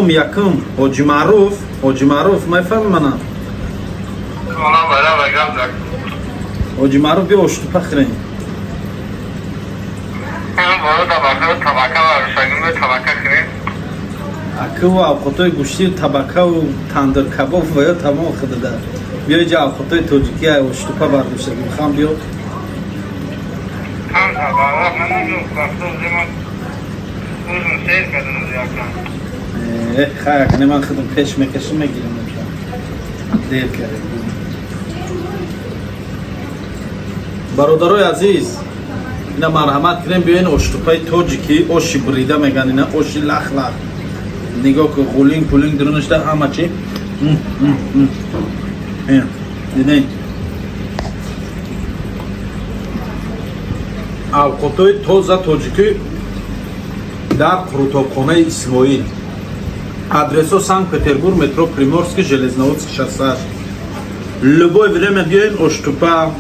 Yakın Hoca Maruf mefhem bana. Ona beraber geldik. Hoca Maruf bir hoştu pakren. Bu tabaka var. Şagimde tabaka kırın. Akı ve avkotoy guşti tabaka ve tandır kabov ve tamam kıdıda. Böylece avkotoy Tojikiye hoştu pa barduşta gibi. Kham diyor. Tam tabaka. Ben de baktım zaman uzun seyir kadınız yakın. Khayak ne man kıdım peşmekeşime girin. Değil ki. Barodaroy aziz. اینا مرحمت کنیم بیاین اشتپای توجیکی اوشی بریده میگن اینا اوشی لخ لخ نگاه که غولینگ پولینگ درونش ده همه چی دیدین اوقاتای توزا توجیکی در قروتابخانه اسماعیل адресо Санкт-Петербург, метро Приморский, Железноводский шоссе. Любое время биаин оштупа,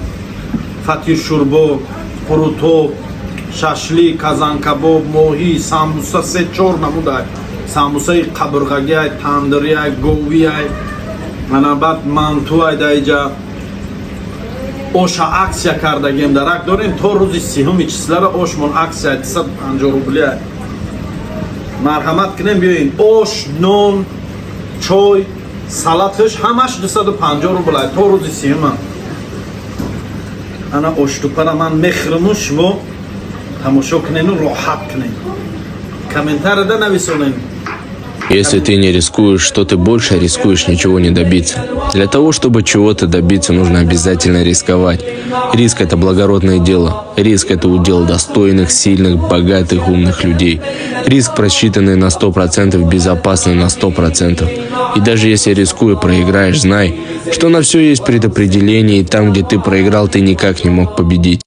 фатир-шурбо, قروتوب، شاشلیک، کازان کباب، موهی، ساموسا سه چهار نموده. ساموسای قبرغگی، تندری، گوی، منابت مانتوی دایجا. اوشا اکسیا کردگیم درک داریم تا روزی سیهمی چیزلر اوشمون اکسیا 250 روبلیه. مرحمت کنیم بیاین اوش، نون، چای، سالاتش همش 250 روبلیه تا روزی سیهمی. انا اشتوپا من مخرموش و تماشا کنین و راحت کنین комментарий да нависонин. Если ты не рискуешь, что ты больше рискуешь ничего не добиться. Для того, чтобы чего-то добиться, нужно обязательно рисковать. Риск – это благородное дело. Риск – это удел достойных, сильных, богатых, умных людей. Риск, просчитанный на 100%, безопасный на 100%. И даже если рискуя проиграешь, знай, что на все есть предопределение, и там, где ты проиграл, ты никак не мог победить.